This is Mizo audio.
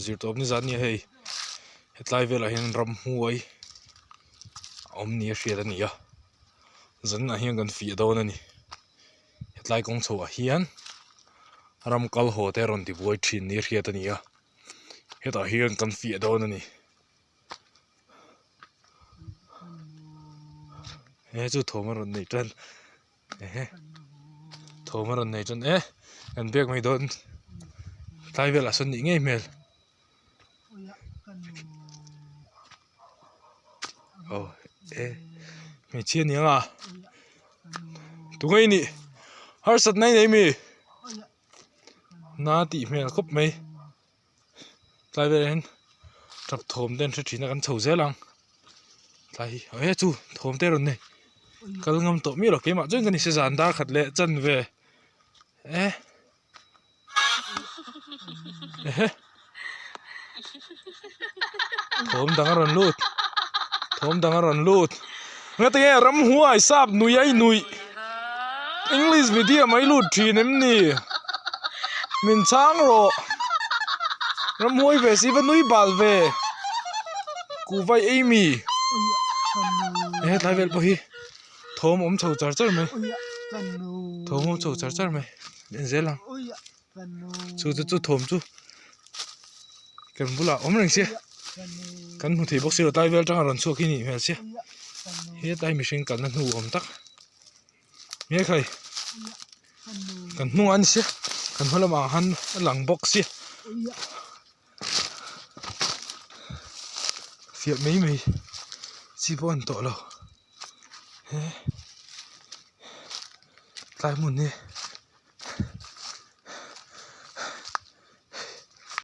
Zirtawp ni zan nia hei hetlai velah hian ramhuai a awm ni a hriat a ni a zanah hian kan fiah dawn a ni hetlai kawng chho ah hian ram kal haw te a rawn ti buai thin ni a hriat a ni a hetah hian kan fiah dawn a ni he chu thawm a rawn nei tan. Ehe thawm a rawn nei chuan e kan biak mai dawn tlai velah sawn nih ngei hmel aw e hmeichhia ni ang a tunge i nih harsatna i nei mi na tih hmel khawp mai tlai velah hian tap thawm te an hre thin a kan chho zel ang tlai hi aw he chu thawm te a rawn nei kal ngam tawh miah lo keimah chuan ka ni se zan dar khat leh chan ve e ehe thawm dang a rawn lut thawm dang a rawn lut ngatinge ramhuai sap nui a inui English medium a i lut thin em ni? Min chhang rawh. Ramhuai ve si va nui bal ve. Kuhvai ei mi. He tlai vel pawh hi thawm awm chho char char mai. Thawm awm chho char char mai. En zel ang. Chu chu chu thawm chu kan bulah awm reng sia. Kan hmu thei bawk si lo tlai vel atanga rawn chhuak hi nih hmel sia. Hetlai mihring kalna hnu awm tak. Nge khai kan hnungah a ni sia kan hma lamah khan a lang bawk sia fiah mai mai chi pawh a ni tawh lo he tlai hmun hi.